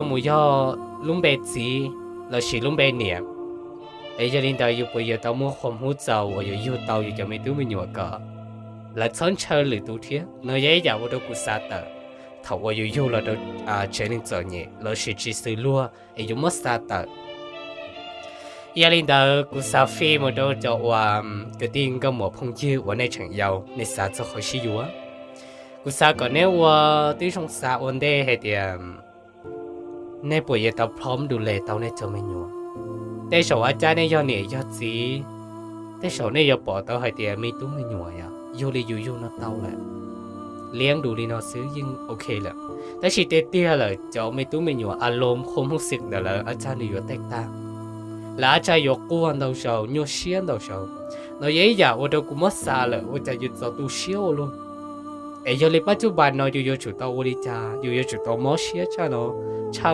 mus yog lub npe txiv lossis lub npe niam. Es yog li ntawd yus puas yuav tau muaj qhov muag txaus uas yuav yug tau yus cov me tub me nyuam kom lawv txhob ntshaw lwm tus thiab no yog ib yam ua rau kuv xav tawm thaum uas yus yug los rau tsev neeg txom nyem lossis tsis xws luag es yuav muab xa tawm. Yog li ntawd kuv xav fij mus rau cov uas kwv tij nkauj muam phooj ywg uas nej tseem yau, nej xav txog qhov sib yuav. Kuv xav kom neb ua tib zoo xav ua ntej hais tias nej puas yuav tau plob du le tau nej cov me nyuam. Tej zaum ua cas nej yog niam yog txiv, tej zaum nej yuav pom tau hais tias me tub me nyuam yog yug li yus yug no tau lawm, liab du li no xwb yeej ok lawm. Tab sis tiag tiag lawm cov me tub me nyuam a lom qhua muj xim ntawm lawv ua cas nws yuav tej tag, lawv ua cas yuav quaj ntau zaus nyuaj siab ntau zaus. No yog ib yam ua rau kuv muab xa lawm ua cas yus txaus tu siab ua luaj. Es yog li pab cub npas no yus yuav tsum tau ua li cas, yus yuav tsum tau mob siab tshaj no, tshaj